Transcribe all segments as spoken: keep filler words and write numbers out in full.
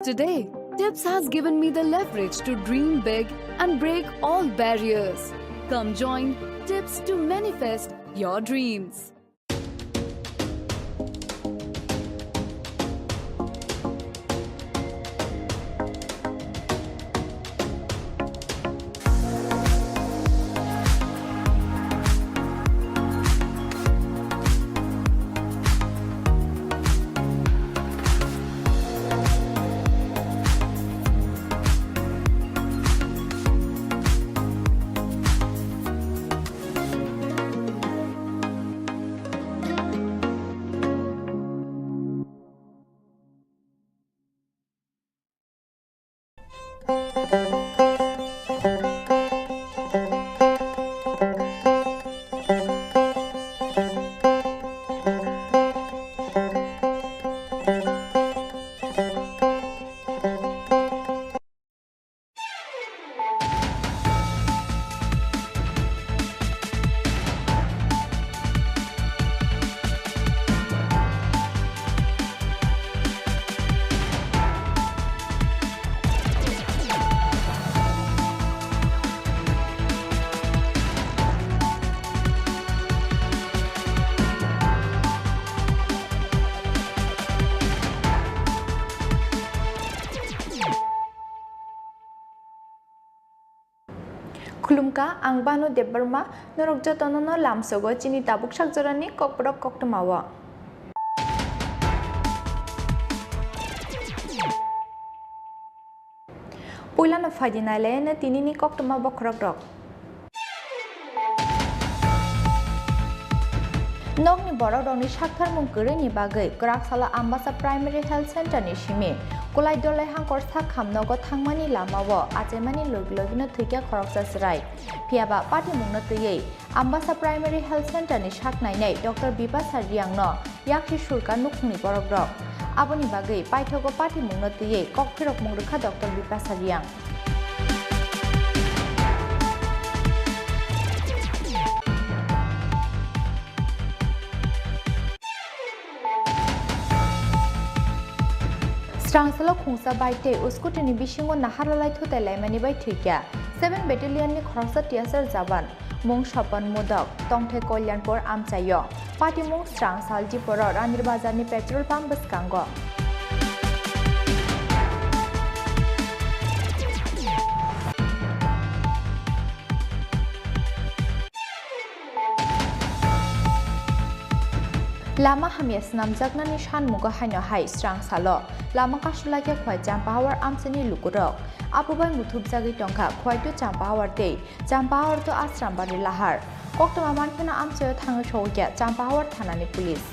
Today, Tips has given me the leverage to dream big and break all barriers. Come join Tips to manifest your dreams. Khulumkha, ang Banu Debbarma, norok jotono no lamsogo chini tabuk sakjorani kokborok koktwmao. Puilano phaidi nailaino tinini koktwma bokhorokrok. Nokni borokrokni saktharmung kwrwini bagwi kwraksalo Ambasa Primary Health Center ni simi Kulai Dolai Hangkor sak hamnogo thangmani lamao achaimani logi logino thwikha khoroksa chwrai. Phiyaba patimungno twiwi Ambasa Primary Health Center ni sak nainai Doctor Bipasa Riang no yaksi surka nukhungni borokrok. Aboni bagwi paithogo patimungno twiwi kok phirokmung rwkha Doctor Bipasa Riang. Srangsalo khungsa bike tei scooty ni bisingo naharlalai thutai laimani bai thwikha seven battalion ni khoroksa T S R jawan, mung Sopan Mudok, tongthai Kalyanpur amchaio. Patimung Srangsal Diporo Ranir Bazar ni petrol pump bwskango. Lama hamya swnamjaknani sanmungo haino hai Srangsalo lama kasulaikha Khwai Champahawar amchaini lukurok. Abo bai muthubjagwi tongkha Khwai to Champahawar tei Champahawar to Asrambari lahar. Koktwma mankheno amchaio thangwi sogwikha Champahawar thanani police.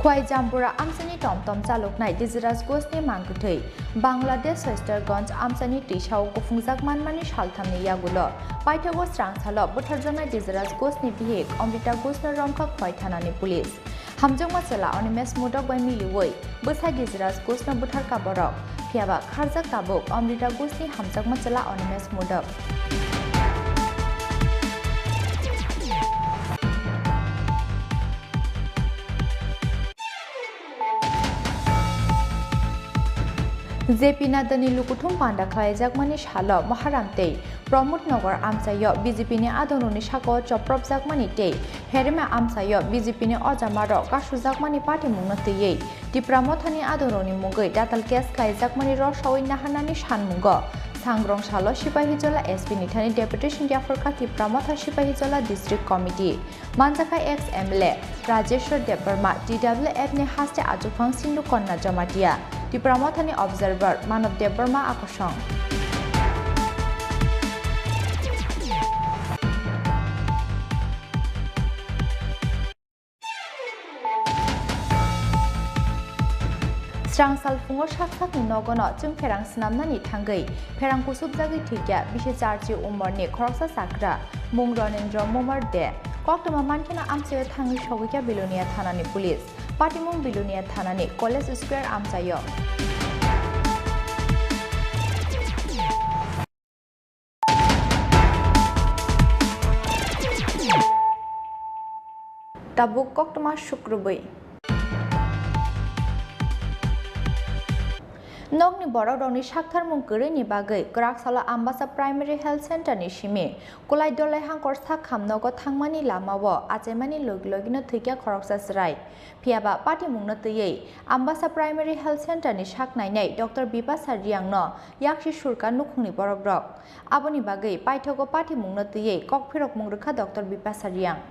Khwai Jambura amchaini tomtom chaloknai Dijiraj Ghoshni mangkwthwi Bangladesh Sisterganj amchaini twisao kuphungjak manmani salthamni yagulo paithago Srangsalo butharjaknai Dijiraj Ghoshni bihik Amrita Ghoshno romkha Khwai thanani police. Hamjakma chwla Animesh Mudok bai miliwi bwsai Dijiraj Ghoshno butharkha borok. Phiyaba kharjak tabuk Amrita Ghoshni hamjakma chwla Animesh Mudok. J P Nadani lukuthum panda khlaijakmani salo Maharam tei Pramod Nagar amchaio B J P ni adongrokni sakao chopropjakmani tei Herima amchaio B J P ni ojamarok kasujakmani patimungno twiwi Tipra Mothani adongrokni mungwi datal case khlaijakmani rwsaui naharnani sanmungo Sangrong salo Sipahijola S P ni thani deputation yapharkha Tipra Motha Sipahijola District Committee. Manjakha ex M L A Rajeshwar Debbarma, T W F ni haste achuphang Sindhu Kanya Jamatia, Tipra Mothani observer Manav Debbarma akosong. Srangsal phungo sak sakni nogono chwng pherang swnamnani thangwi pherang kusubjagwi thwikya bisi charchi umorni khoroksa chakra, mung Ronendra Momar de. Koktwma mankheno amchaio thangwi sogwikya Belonia thanani police. Patimung Belonia thanani College Square amchaio. Tabuk koktwma sukrubwi. Nokni borokrokni saktharmung kwrwini bagwi kwraksalo Ambasa Primary Health Center ni simi Kulai Dolai Hangkor sakham nogo thangmani lamao achaimani logi logino thwikha khoroksa chwrai. Phiyaba patimungno twiwi Ambasa Primary Health Center ni sak nainai Doctor Bipasa Riang no yaksi surkha nukhungni borokrok. Aboni bagwi paithogo patimungno twiwi kokphirokmung rwkha Doctor Bipasa Riang.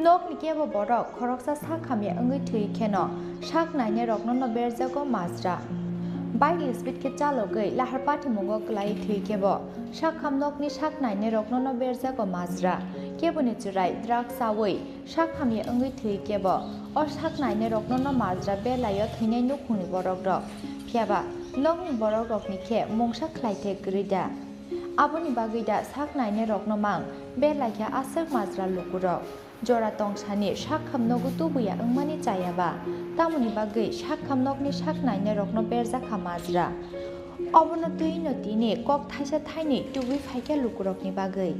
Nokni kebo borok khoroksa sak hamya wngwi thwi kheno sak nainai rokno no berjago majra. Bike speed khe chalogwi lahar patimungo kwlai thwi khebo sakham nokni sak nainai rokno no berjago majra. Keboni chwrai drugs chawi sak hamya wngwi thwi khebo o sak nainai rokno no majra belaio thwinai nukhungni borokrok. Phiyaba nokni borokrokni khe mungsa khlai the kwrwi da? Aboni bagwi da sak nainai rokno mang belaikha aswk majra lukurok? Jora tongsani sakham nogo tubuya wngmani chayaba, tamoni bagwi sakham nokni sak nainai rokno berjakha majra. Obono twino tini kok thaisa thaini tubui phaikha lukurokni bagwi.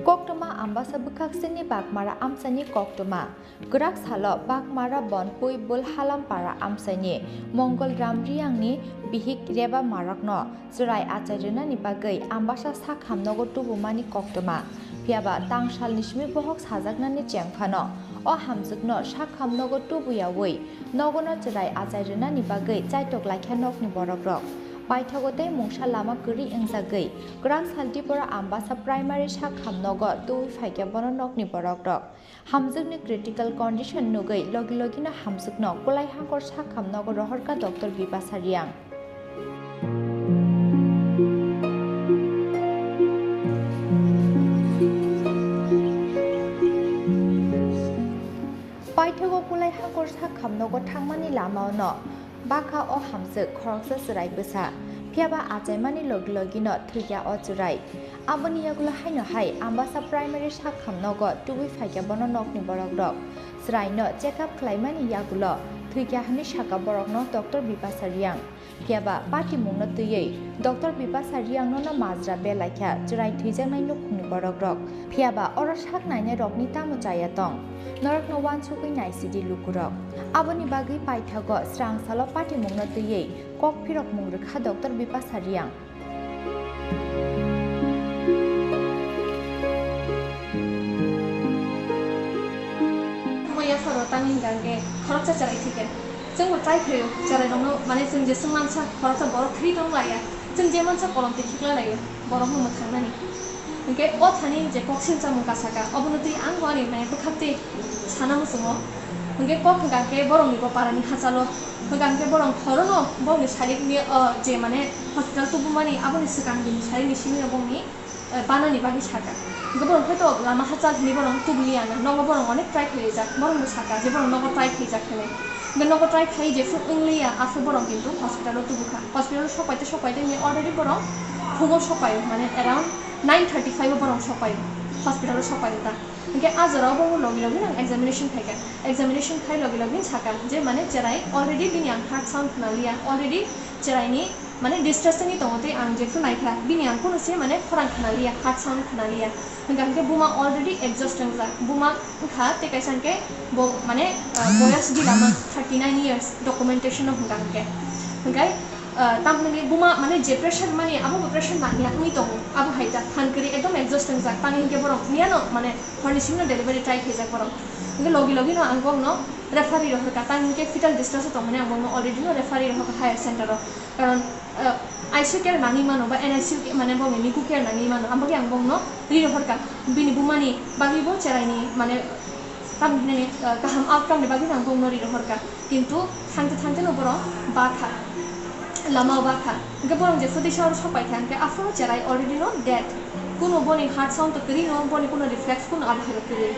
Koktwma Ambasa bwkhaksini Bakmara amchaini koktwma. Kwrak salo Bakmara Bonpui Bul Halampara amchaini Mongol Ram Riangni bihik Reba Marakno chwrai achai rwnani bagwi Ambasa sakham nogo tubumani koktwma. Phiyaba tang salni simi bohok sajaknani chengphano o hamjwkno sakham nogo tubuyawi nogono chwrai achai rwnani bagwi chaitok laikha nokni borokrok. Paithago tei mungsa lama kwrwi wngjagwi kwrak sal Dipora Ambasa Primary sakham nogo tubui phaikha bono nokni borokrok. Hamjwkni critical condition nugwi logi logino hamjwkno Kulai Hangkor sakham nogo rohorkha Doctor Bipasa Riang. Paithago Kulai Hangkor sakham nogo thangmani lamaono bakha o hamjwk khoroksa chwrai bwsa, phiyaba achaimani logi logino thwikha o chwrai. Aboni yagulo haino hai Ambasa Primary sakham nogo tubui phaikha bono nokni borokrok. Chwraino check up khlaimani yagulo thwikha hwnwi sakha borokno Doctor Bipasa Riang. Phiyaba patimungno twiwi Doctor Bipasa Riangno no majra belaikha chwrai thwijaknai nukhungni borokrok. Phiyaba oro sak nainai rokni tamo chaya tong? Norokno uansugwi naisidi lukurok. Aboni bagwi paithago srang salo patimungno twiwi kok phirokmung rwkha Doctor Bipasa Riang. Omo yapharo tamni hwnkha hwnkhe khoroksa chwrai thwikha. Chwngbo try khlaio, chwrairokno, mane, chwng jeswk mansa, khoroksa borok free tong laiya. Chwng je mansa kolom twi khiklai laio, borokno mwthangnani. Hwnkhe o thani je kok singchamung kasaka, obono twi ang bo ani, mane, bwkhaktwi sana muchungo. Hwnkhe kok hwnkha khe borokni bo parani hachalo, hwnkha khe borok horono bokni salikni, o, je, mane, hospital tubumani, aboni swkang bini salikni simino bokni eh, banani bagwi saka. Hwnkhe borok khe to lama hachal hinwi borok tubuliya na. Nogo borok onek try khlaijak. Borokno saka je borok nogo try khlaijak hinwi. Hwnkhe nogo try khlai jephru wngliya, aphru borok kintu hospital-o tubukha. Hospital-o sokpaite sokpaite hinwi already borok phungo sokpaio, mane around nine thirty-five-o borok sokpaio. Hospital-o sokpaio ta. Hwnkhe a jorao bo logi logi nang examination khaikha. Examination khai logi logi saka je mane cherai already bini ang heart sound khnaliya. Already cheraini mane distress wngwi tongo tei ang jephru naikha, bini ang kunu se mane khorang khnaliya, heart sound khnaliya. Hwnkha hwnkhe buma already exhaust wngjak, buma wngkha tei kaisa hwnkhe bo mane, ah, boyas gila man thirty nine years documentation no hwnkha hwnkhe. Hwnkhe, ah, tamni buma mane je pressure mani abo bo pressure nangya wngwi tongo, abo hai jak phan kwrwi ekdom exhaust wngjak, tamni hwnkhe borok miyano mane horni simi no delivery try khaijak borok. Hwnkhe logi logi no ang bokno referee rohorkha, tamni hwnkhe fetal distress o tongmani ang bokno already no referee rohorkha higher center o. Karon, eh, I C U care nangwi mano ba N I C U ke-, mane bongni niku care nangwi mano, aboni ang bongno ri rohorkha. Bini bumani bagwi bo cheraini mane tamni hinani, eh, kaham outcome ni bagwi ang bongno ri rohorkha. Kintu thangte thangte no borok bakha, lama o bakha. Hwnkhe borok je phuti sa oro sok paikha, hwnkhe aphuru cherai already no dead. Kuno boni heart sound to kwrwi no, boni kuno reflex kuno abo hai kwrwi.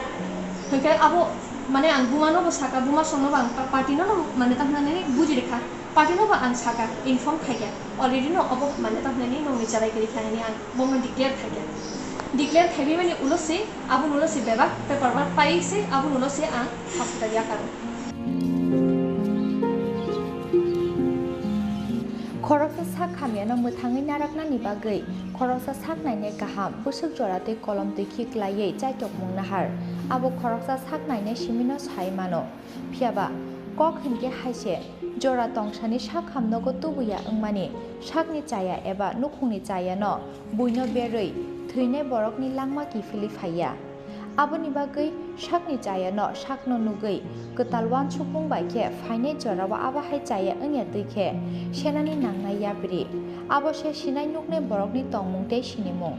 Hwnkhe abo mane ang buma no bo saka, buma song no bo ang pa-, party no no mane tamhinani buji rikha. Party no bo ang saka, inform khaikha, already no obo mane tamhinani nokni cherai kwrwi kha hinwi ang bono declare khaikha. Declare khaiwi mani ulo se, aboni ulo se bebak paper work pai se, aboni ulo se ang hospital yakaro. Khoroksa sak hamyano mwthangwi naraknani bagwi khoroksa sak nainai kaham, bwswk jora tei kolom twi khiklaiwi chaitok mung nahar. Abo khoroksa sak nainai simino sai mano. Phiyaba kok hinkhe hai se, jora tongsani sak hamnogo tubuya wngmani sakni chaya eba nukhungni chayano buino berwi thwinai borokni langma kiphilwi phaiya. Aboni bagwi sakni chayano sakno nugwi kwtal uansukmung bai khe phainai jorao abo hai chaya wngya twi khe senani nangnai yapri. Abo se sinai nuknai borokni tongmung tei sinimung.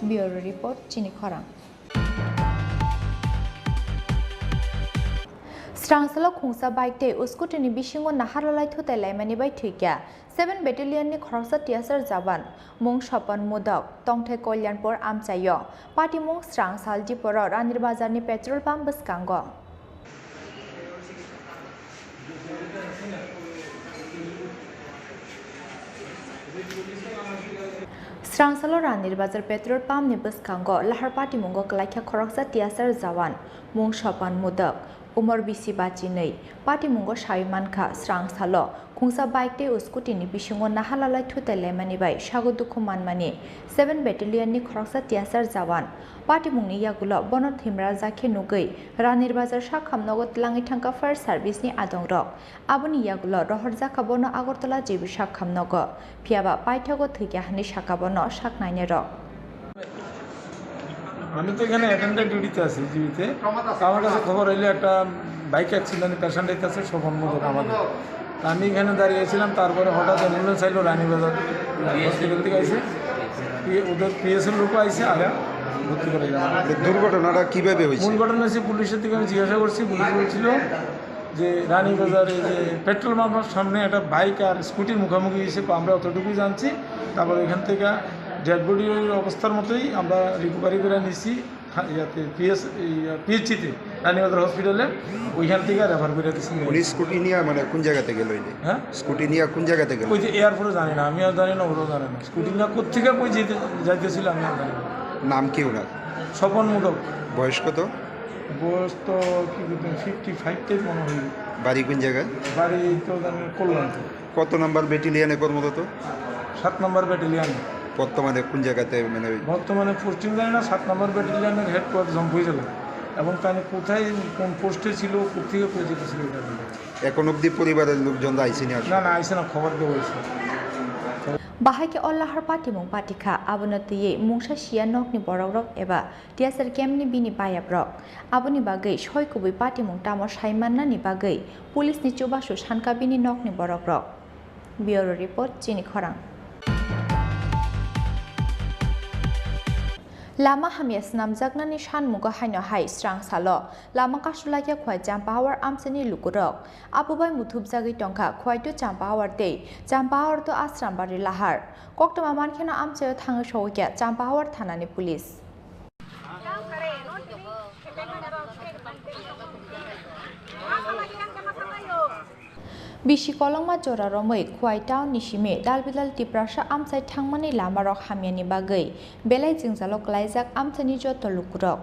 Bureau Report, Chini Khorang. Srangsalo khungsa bike tei scooty ni bisingo naharlalai thutai laimani bai thwikya seven Battalion ni khoroksa tiyasar jawan, mung Sopan Mudok, tongthai Kalyanpur amchaio. Patimung Srangsal Diporo Ranir Bazar ni petrol pump bwskango. Srangsalo Ranir Bazar petrol pump ni bwskango lahar patimungo kwlaikha khoroksa tiyasar jawan, mung Sopan Mudok, umor bisi bachinwi, patimungo sawi mankha. Srangsalo khungsa bike tei scooty ni bisingo naharlalai thutai laimani bai sago dukhu manmani seven Battalion ni khoroksa tiyasar jawan. Patimungni yagulo bono thwimra jakhe nugwi Ranir Bazar sakhamnogo twlangwi thangkha fire service ni adongrok. Aboni yagulo rohorjakha bono Agartala G B sakhamnogo, phiyaba paithago thwikya hwnwi sakha bono sak nainairok. আমি তো এখানে অ্যাটেন্ডেন্ট ডিউটিতে আছি জিবিতে। আমার কাছে খবর হইলো একটা বাইক অ্যাক্সিডেন্টে পেশেন্ট আইতাছে স্বপন মোদক আমাদের। তা আমি এখানে দাঁড়িয়ে ছিলাম, তারপরে হঠাৎ অ্যাম্বুলেন্স আইলো রানীবাজার হসপিটাল থেকে আইছে। পি-, ওদের পিএসএল লোকও আইছে, আয়া ভর্তি করে দিলাম। এই দুর্ঘটনাটা কিভাবে হয়েছে? মূল ঘটনা হচ্ছে পুলিশের থেকে আমি জিজ্ঞাসা করছি, পুলিশ বলছিল যে রানীবাজারে যে পেট্রোল পাম্পের সামনে একটা বাইক আর স্কুটির মুখোমুখি হয়েছে, আমরা অতটুকুই জানছি। তারপরে এখান থেকে ডেড বডির অবস্থার মতোই আমরা রিকভারি করে নিছি থা-, ইয়াতে পিএস, ইয়া, পিএইচসিতে, রানীবাজার হসপিটালে, ওইখান থেকে রেফার করে দিছি। উনি স্কুটি নিয়ে মানে কোন জায়গাতে গেল? এই যে হ্যাঁ? স্কুটি নিয়ে কোন জায়গাতে গেল? ওই যে এয়ারপোর্টে জানি না, আমি আর জানি না, ওরাও জানে না। স্কুটি নিয়ে কোত্থেকে কই যেতে, যাইতেছিল আমি আর জানি না। নাম কি ওনার? স্বপন মোদক। বয়স কত? বয়স তো কি বলবেন, ফিফটি ফাইভ টাইপ মনে হয়। বাড়ি কোন জায়গায়? বাড়ি তো জানি কল্যাণপুর। কত নাম্বার ব্যাটালিয়নে কর্মরত? সাত নম্বর ব্যাটালিয়ন। বর্তমানে কোন জায়গাতে, মানে, ওই বর্তমানে পোস্টিং জানি না, সাত নম্বর ব্যাটালিয়নের হেডকোয়ার্টার জম্পুই জেলা। এবং তারা কোথায়, কোন পোস্টে ছিল, কোথেকে পরিচিত ছিল, এটা জানি না। এখন অবধি পরিবারের লোকজন আইসেনি আসলে? না, না, আইসে না, খবর দেওয়া হয়েছে। Bahai khe o lahar patimung patikha, abono twiwi mungsa siya nokni borokrok eba tiyasar kemni bini bayaprok. Aboni bagwi soi kubui patimung tamo sai mannani bagwi police ni chubachu sankha bini nokni borokrok. Bureau Report, Chini Khorang. Lama hamya swnamjaknani sanmungo haino hai Srangsalo lama kasulaikha Khowai Champahawar amchaini lukurok. Abo bai muthubjagwi tongkha Khowai to Champahawar tei Champahawar to Asrambari lahar. Koktwma mankheno amchaio thangwi sogwikha Champahawar thanani police. Bisi kolokma jora romwi Khowai town ni simi dalbidal Tiprasa amchai thangmani lamarok hamyani bagwi belai jwngjalo kwlaijak amchaini joto lukurok.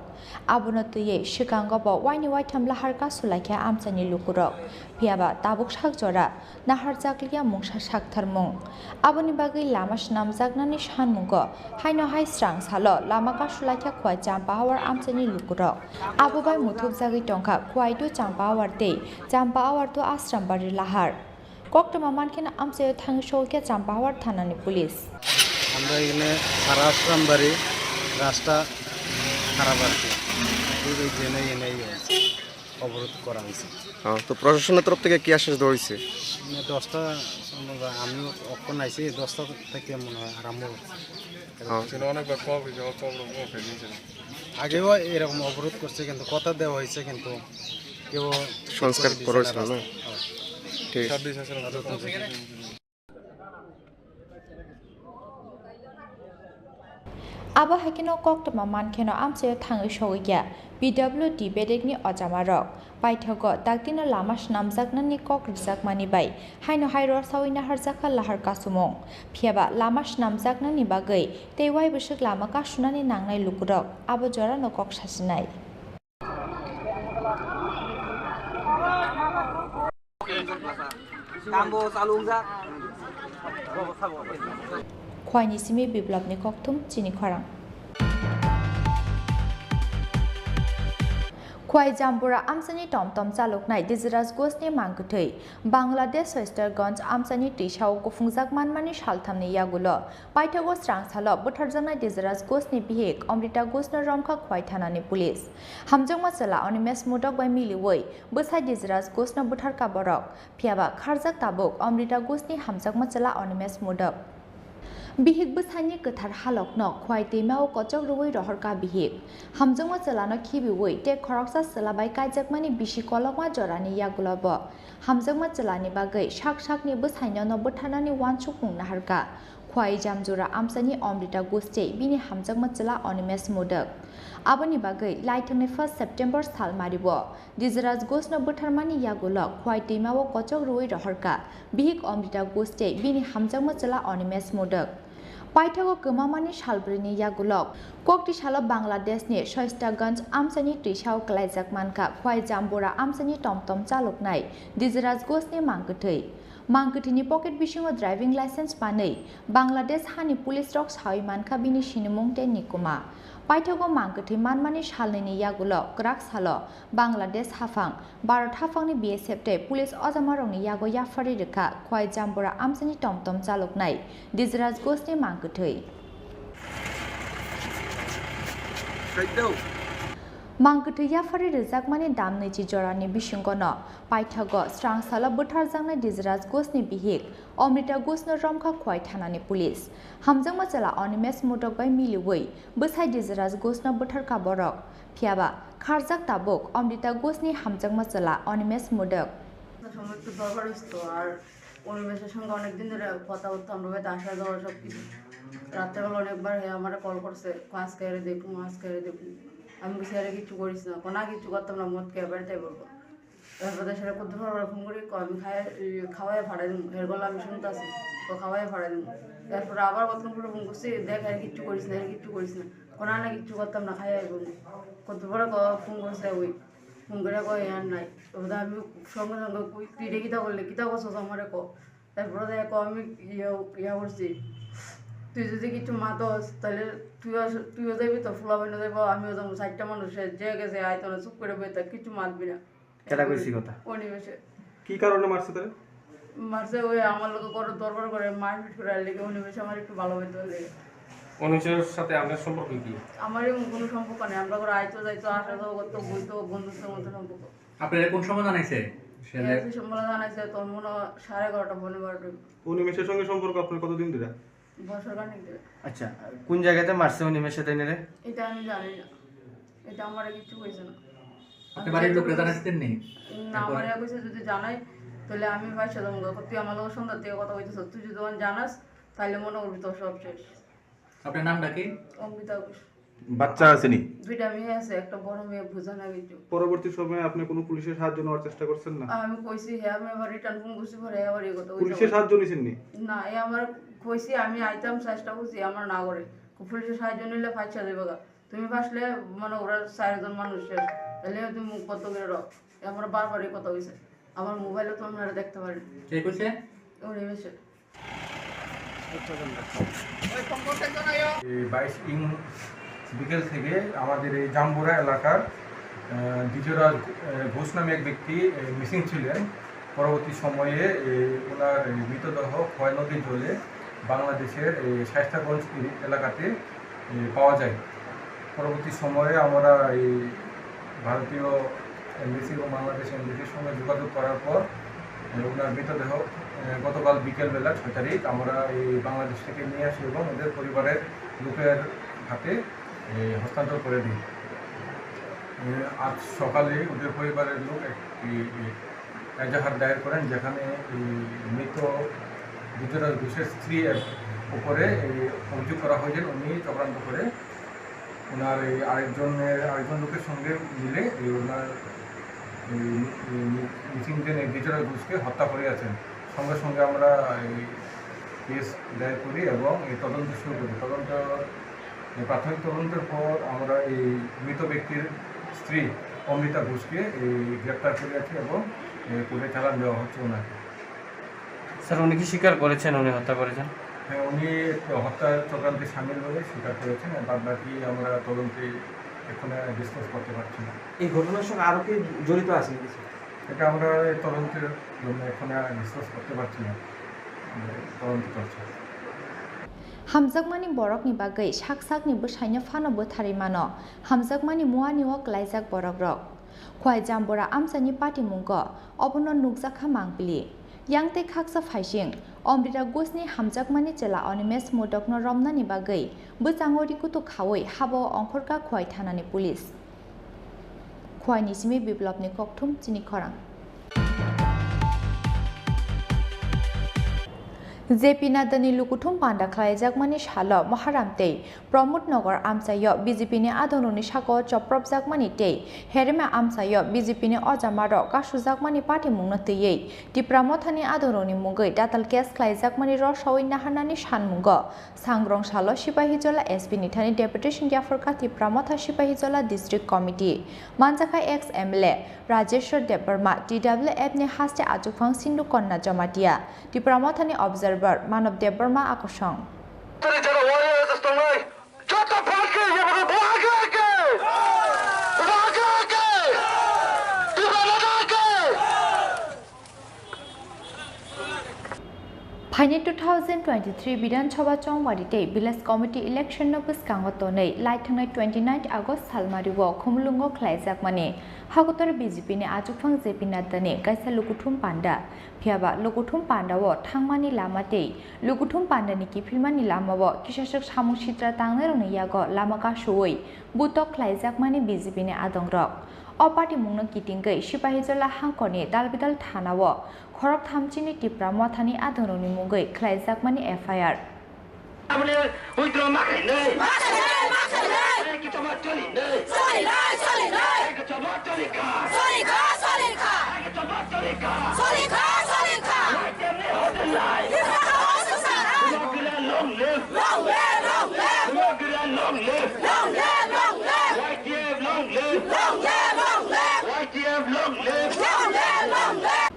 Abono twiwi swkango bo waini waitham lahar kasulaikha amchaini lukurok, phiyaba tabuk sak jora naharjakliya mungsa saktharmung. Aboni bagwi lama swnamjaknani sanmungo haino hai Srangsalo lama kasulaikha Khowai Champahawar amchaini lukurok. Abo bai muthubjagwi tongkha Khowai to Champahawar tei Champahawar to Asrambari lahar. Koktwma mankheno amchaio thangwi sogwikha Champahawar thanani police. আমরা এখানে সারা আশ্রমবাড়ি রাস্তা খারাপ আর কি, এই জন্য এনে ইয়ে হয়েছে, অবরোধ করা হয়েছে। হ্যাঁ, তো প্রশাসনের তরফ থেকে কি আশ্বাস দেওয়া হয়েছে? মানে দশটা সম্ভবত, আমিও অখন আইছি, দশটা থেকে মনে হয় আরম্ভ হচ্ছে। হ্যাঁ। ছিল অনেকবার কল হয়েছে, কল, কল, কল হয়েছে। আগেও এরকম অবরোধ করছে, কিন্তু কথা দেওয়া হয়েছে, কিন্তু কেউ সংস্কার করে দিছে না করেছিল না? রাস্তা। হ্যাঁ। ঠিক আছে। ছাব্বিশ আছে না? Abo hai kheno koktwma mankheno amchaio thangwi sogwikha P W D bedekni ojamarok. Paithago daktino lama swnamjaknani kok rwjakmani bai haino hai rwsaui naharjakha lahar kasumung. Phiyaba lama swnamjaknani bagwi tei uaibwswk lama kasunani nangnai lukurok abo jorano kok sasinai. Tambo chalungjak. Khwaini simi biplopni kokthum chini khorang. Khwai Jambura amchaini tomtom chaloknai Dijiraj Ghoshni mangkwthwi Bangladesh Soisterganj amchaini twisao kuphungjak manmani salthamni yagulo paithago srangsalo butharjaknai Dijiraj Ghoshni bihik Amrita Ghoshno romkha Khwai thanani police. Hamjakma chwla Animesh Modak bai miliwi bwsai Dijiraj Ghoshno butharkha borok. Phiyaba kharjak tabuk Amrita Ghoshni hamjakma chwla Animesh Modak. Bihik bwsaini kwthar halokno Khwai twimao kochok rwui rohorkha bihik. Hamjakma chwlano khibiui tei khoroksa chwla bai kaijakmani bisi kolokma jorani yagulo bo hamjakma chwlani bagwi sak sakni bwsainono butharnani uansukmung naharkha Khwai Jamjura amchaini Amrita Ghosh tei bini hamjakma chwla Animesh Modak. Aboni bagwi laithangni first September salmaribo Dijiraj Ghoshno butharmani yagulo Khwai twimao kochok rwui rohorkha bihik Amrita Ghosh tei bini hamjakma chwla Animesh Modak. Paithago kwmamani salbrwini yagulo kokti salo Bangladeshni Soistaganj amchaini twisao klaijak mankha Khwai Jambura amchaini tomtom chaloknai Dijiraj Ghoshni mangkwthwi. Mangkwthwini pocket bisingo driving license manwi Bangladesh hani police rok sawi mankha bini sinimung tei nikuma. Paithago mangkwthwi manmani salnwini yagulo kwrak salo Bangladesh haphang, Bharat haphangni B S F tei police ojamarokni yago yapharwi rwkha Khwai Jambura amchaini tomtom chaloknai Dijiraj Ghoshni mangkwthwi. Mangkwthwi yapharwi rwjakmani damnwichi jorani bisingono paithago srangsalo butharjaknai Dijiraj Ghoshni bihik Amrita Ghoshno romkha Khwai thanani police. Hamjakma chwla Animesh Modak bai miliwi bwsai Dijiraj Ghoshno butharkha borok. Phiyaba kharjak tabuk Amrita Ghoshni hamjakma chwla Animesh Modak. সময় একটু দরকার হইতো। আর অনিমেষের সঙ্গে অনেকদিন ধরে কথা বলতো, আমরা হয়তো আসা যাওয়া সব কিছু। রাত্রেবেলা অনেকবার হয়ে আমার কল করছে, "আজকে এরে দেখুন, আজকে এরে দেখুন।" আমি বলছি, "আরে কিচ্ছু করিস না, কোনো কিচ্ছু করতাম না, মদ খেয়ে বাড়িতে বলবো।" এরপরে সেটা করতে পারবো না, ফোন করি, ক-, আমি খাই, এই, খাওয়াই ফাটাই দিবো। এর গলা আমি শুনতে আছি, তো খাওয়াই ফাটাই দিবো। এরপরে আবার কতক্ষণ পরে ফোন করছি, "দেখ, আর কিচ্ছু করিস না, আর কিচ্ছু করিস না।" "কোনো না, কিচ্ছু করতাম না, খাই আইবো।" কত পরে ক-, ফোন করছে ওই, ফোন করে কয়, "আর নাই।" তো বোধহয় আমি সঙ্গে সঙ্গে কই, "তুই এটা কিতা করলে? কিতা করছস আমারে ক?" তারপরে দেখো আমি ইয়ে, ইয়া করছি, "তুই যদি কিছু মাতস, তাহলে তুইও আস-, তুইও যাবি, তোর ফুলাবাইনও যাবো, আমিও যাবো।" চারটা মানুষ যে গেছে, আইতো না, চুপ করে বই থাক, কিছু মাতবি না। কেটা কইছি কথা? অনিমেষে। কি কারণে মারছে তারে? মারছে ওই আমার লোকে করে দরবার করে মারপিট করে আর লেগে অনিমেষে আমার একটু ভালো হইতো লেগে। অনিমেষের সাথে আপনার সম্পর্ক কি? আমার এমন কোনো সম্পর্ক নেই, আমরা করে আইতো যাইতো, আসা যাওয়া করতো, বইতো, বন্ধুত্বের মতো সম্পর্ক। আপনারা কোন সময় জানাইছে? সে এ যে- এসে সম্মেলন জানাইছে, তখন মনে হয় সাড়ে এগারোটা, পৌনে বারোটা। অনিমেষের সঙ্গে সম্পর্ক আপনার কতদিন ধরে? বছর খানিক ধরে। আচ্ছা, কোন জায়গাতে মারছে অনিমেষে তাইনারে? এটা আমি জানি না, এটা আমারে কিচ্ছু কইছে না। আপনি বাড়ির লোকরে জানাইছেন নি? না, তারপর? আমারে কইছে যদি জানাই, তাহলে আমি ফাঁসে যাবো। "তুই আমার লগে সন্ধ্যার থেকে কথা কইতেছ, তুই যদি ওখানে জানাস, তাহলে মনে করবি তোর সব শেষ।" আপনার নামটা কি? অমৃতা ঘোষ। বাচ্চা আছে নি? দুইটা মেয়ে আছে, একটা বড় মেয়ে, বুঝে না কিছু। পরবর্তী সময়ে আপনি কোনো পুলিশের সাহায্য নেওয়ার চেষ্টা করছেন না? আমি কইছি, হ্যাঁ, আমি আবার রিটার্ন ফোন করছি, পরে আবার এই কথা কইছে। পুলিশের সাহায্য নিছেন নি? না, এ আমার কইছি, আমি আইতাম চেষ্টা করছি, আমার না করে। পুলিশের সাহায্য নিলে ফাঁসা যাবে গা। তুমি ফাঁসলে মনে করো চারজন মানুষ শেষ, তাহলে তুমি মুখ বন্ধ করে রাখো। এ আমার বারবার এই কথা কইছে। আমার মোবাইলে তো আপনারা দেখতে পারেন। কে কইছে? উনি কইছে। এই বাইশ ইং বিকেল থেকে আমাদের এই জাম্বুরা এলাকার, আহ, দ্বিজরাজ, আহ, ঘোষ নামে এক ব্যক্তি, আহ, মিসিং ছিলেন। পরবর্তী সময়ে, আহ, ওনার এই মৃতদেহ খোয়াই নদীর জলে বাংলাদেশের, আহ, শায়েস্তাগঞ্জ এরি-, এলাকাতে, আহ, পাওয়া যায়। পরবর্তী সময়ে আমরা এই ভারতীয় এমবেসি এবং বাংলাদেশ এমবেসির সঙ্গে যোগাযোগ করার পর, এ, ওনার মৃতদেহ, এ, গতকাল বিকেলবেলা ছয় তারিখ আমরা এই বাংলাদেশ থেকে নিয়ে আসি এবং ওদের পরিবারের লোকের হাতে, এ, হস্তান্তর করে দিই। এ, আজ সকালে ওদের পরিবারের লোক একটি, এ, এজাহার দায়ের করেন, যেখানে এই মৃত বিদ্যুৎরাজ ঘোষের স্ত্রীর উপরে এই অভিযোগ করা হয় যে উনি চক্রান্ত করে ওনার এই আরেকজনের, আরেকজন লোকের সঙ্গে মিলে এই ওনার এই, এই মিসিং যে বিদ্যুৎরাজ ঘোষকে হত্যা করে আছেন। সঙ্গে সঙ্গে আমরা এই কেস দায়ের করি এবং এই তদন্ত শুরু করি। তদন্ত, এই প্রাথমিক তদন্তের পর আমরা এই মৃত ব্যক্তির স্ত্রী অমৃতা ঘোষকে এই গ্রেপ্তার করে আছি এবং এই কোর্টে চালান দেওয়া হচ্ছে ওনাকে। স্যার, উনি কি স্বীকার করেছেন উনি হত্যা করেছেন? হ্যাঁ, উনি হত্যার চক্রান্তে সামিল বলে স্বীকার করেছেন। আর বাদ বাকি আমরা তদন্তে এখনো ডিসকাস করতে পারছি না। এই ঘটনার সঙ্গে আরো কেউ জড়িত আছে নাকি, স্যার? এটা আমরা এই তদন্তের জন্য এখন আর ডিসকাস করতে পারছি না। আমরা তদন্ত চলছে। Hamjakmani borokni bagwi sak sakni bwsaino phano bwtharwi mano. Hamjakmani muani o klaijak borokrok. Khwai Jambura amchaini patimungo obono nukjakha mangpili. Yang tei khaksa phaising, Omrita Ghosni hamjakmani chwla Animesh Modokno romnani bagwi bwchango rikutuk khaui habao ongkhorkha Khwai thanani police. Khwaini simi Biplopni kokthum chini khorang. J P Naddani lukuthum panda khlaijakmani salo Maharam tei Pramod Nagar amchaio B J P ni adongrokni sakao chopropjakmani tei Herema amchaio B J P ni ojamarok kasujakmani patimungno twiwi Tipra Mothani adongrokni mungwi tatal case khlaijakmani rosaui naharnani sanmungo Sangrong salo Sipahijola S P ni thani deputation yapharkha Tipra Motha Sipahijola District Committee. Manjakha ex M L A Rajeshwar Debbarma, T W F ni haste achukphang Sindhu Konna Jamatia, Tipra Mothani observer Manob Debbarma akosong. Tini jara warriors tongnai, joto party yabagwi bo age age, bo age age, Tipra Motha age. Phaini two thousand twenty-three Bidhan Sabha Chongmari tei Village Committee election no bwskango tonwi laithangnai twenty-ninth August salmari o Khumulwngo khlaijakmani hakotor B J P ni achukphang J P Naddani kaisa lukuthum panda. Phiyaba lukuthum panda o thangmani lama tei lukuthum panda ni kiphilmani lama o kisaswk samung sitra tangnairokni yago lama kasuwi butok khlaijakmani B J P ni adongrok. O patimungno kitingwi Sipahijola hangkorni Dalbidal thanao khoroktham chini Tipra Mothani adongrokni mungwi khlaijakmani F I R. Aboni withdraw ma khainai. Ma khainai, ma khainai. Ai, kichama choli nai. Choli nai, choli nai. Ai, kichama choli kha. Choli kha, choli kha. Ai, kichama choli kha. Choli kha, choli kha. Wai temni hotel lai. Long live, long live. Long live, long live. Long live, long live. Long live, long live. Y T F long live. Long live, long live. Y T F long live. Long live, long live.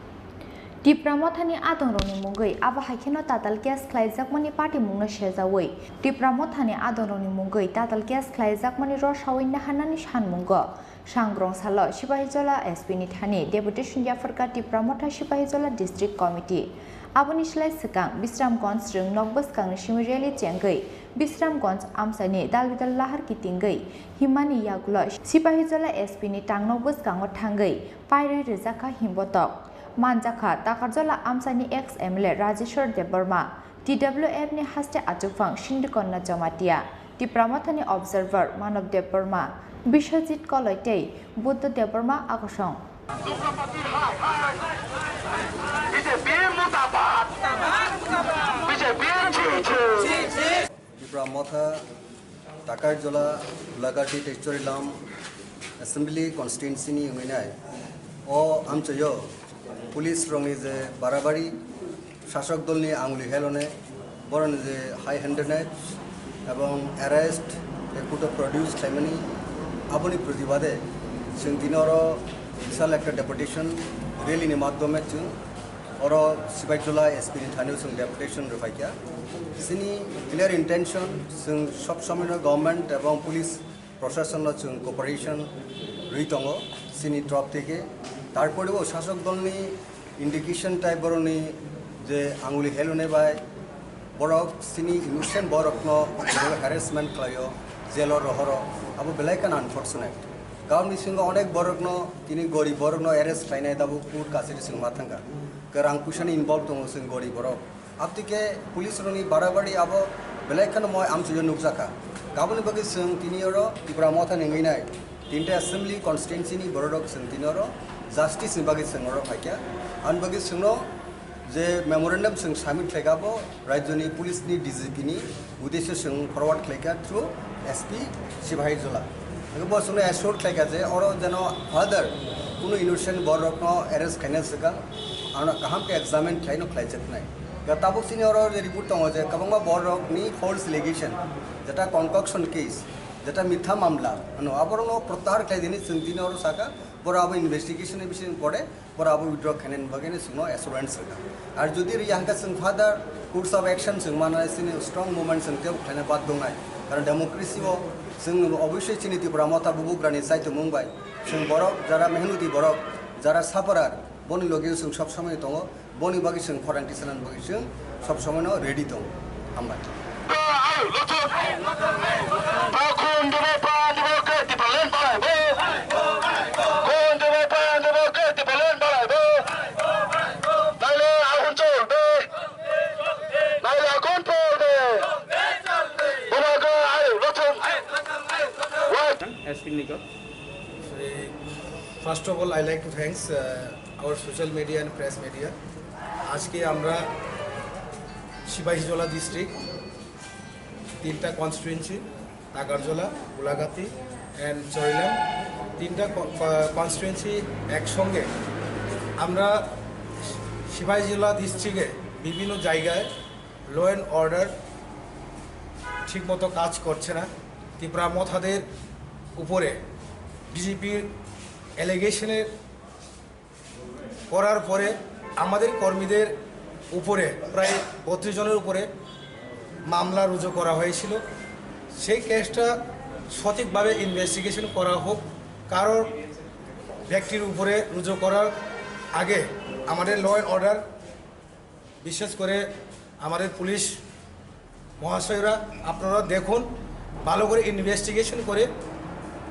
Tipra Mothani adongrokni mungwi abo hai kheno tatal case khlaijakmani patimungno sejaui Tipra Mothani adongrokni mungwi tatal case khlaijakmani rosaui naharnani sanmungo Sangrong salo Sipahijola S P ni thani deputation yapharkha Tipra Motha Sipahijola District Committee. Aboni slai swkang Bisramganj rwng nok bwskangni simi rally chengwi Bisramganj amchaini Dalbidal lahar kitingwi himmani yagulo Sipahijola S P ni tangnok bwskango thangwi pairwi rwjakha himbotok. Manjakha Takarjola amchaini ex M L A Rajeshwar Debbarma, T W F ni haste achukphang Sindhukonna Jamatia, Tipra Mothani observer Manob Debbarma, Biswajit Koloi tei Buddha Debbarma akosong. B J P murdabad! B J P chi chi! Tipra Motha Takarjola, Gulagardi tei Chorilam Assembly Constituency ni wngwi nai. O amchaio police rokni je barabari, sasok dolni anguli helone, boroni je high handedness ebong arrest tei court o produce khlaimani, aboni protibade chwng tini oro bisal ekta deputation rally ni madhyome chwng oro Sipahijola S P ni thani o chwng deputation rwphaikha. Chini clear intention, chwng sob somoino government ebong police proshasonno chwng cooperation rwi tongo chini torop theke. Tarpore o sasok dolni indication tai borokni je anguli helone bai borok chini innocent borokno harassment khlaio, jail o rohoro, abo belai kheno unfortunate. Gaon bisingo onek borokno, tini gorib borokno arrest khlainai, tabuk court kachari chwng ma thangkha. Kwrang puisani involve tongo chwng gorib borok. Abtike police rokni barabari abo belai kheno moi amchaio nukjakha. Aboni bagwi chwng tini oro Tipra Motha ni wngwi nai tinta assembly constituency ni borok rok chwng tini oro justice ni bagwi chwng oro phaikha. Aboni bagwi chwngno je memorandum chwng submit khlaikha abo rajyoni police ni D G P ni uddesyo chwng forward khlaikha through S P Sipahijola. Bo chwngno assure khlaikha je oro jeno further kunu innocent borok rokno arrest khlaina swkang ano kaham khe examine khlaino khlaijaknai. Tabuk chini oro je report tongo je kwbangma borok rokni false allegation, jeta concoction case, jeta mitha mamla, ano aborokno protyahar khlai dini chwng tini oro saka. Boro abo investigation ni bising pore, boro abo withdraw khainani bagwi no chwngno assurance rwkha. Ar jodi rwya hwnkhe chwng further course of action chwng manai chini strong movement chwng tei khlaina bad dongnai. Karon democracy o chwng oboisoi chini Tipra Motha bubagrani chaitomung bai chwng borok jara mehnoti borok, jara sufferer, boni logi chwng sob somoi tongo. Boni bagwi chwng khorang tisanani bagwi chwng sob somoi no ready tong. Hambai. S P Nikot. First of all, I like to thanks uh, our social media and press media. আজকে আমরা সিপাহীজলা ডিস্ট্রিক্ট তিনটা কনস্টিটুয়েন্সি, নাগারজলা, গোলাঘাটি অ্যান্ড চৈলাম, তিনটা কনস্টিটুয়েন্সি একসঙ্গে আমরা সিপাহীজলা ডিস্ট্রিক্টে বিভিন্ন জায়গায় ল অ্যান্ড অর্ডার ঠিকমতো কাজ করছে না। তিপ্রা মথাদের উপরে বিজেপির অ্যালিগেশনের করার পরে আমাদের কর্মীদের উপরে প্রায় বত্রিশ জনের উপরে মামলা রুজু করা হয়েছিল। সেই কেসটা সঠিকভাবে ইনভেস্টিগেশন করা হোক, কারোর ব্যক্তির উপরে রুজু করার আগে আমাদের ল অ্যান্ড অর্ডার, বিশেষ করে আমাদের পুলিশ মহাশয়রা, আপনারা দেখুন, ভালো করে ইনভেস্টিগেশন করে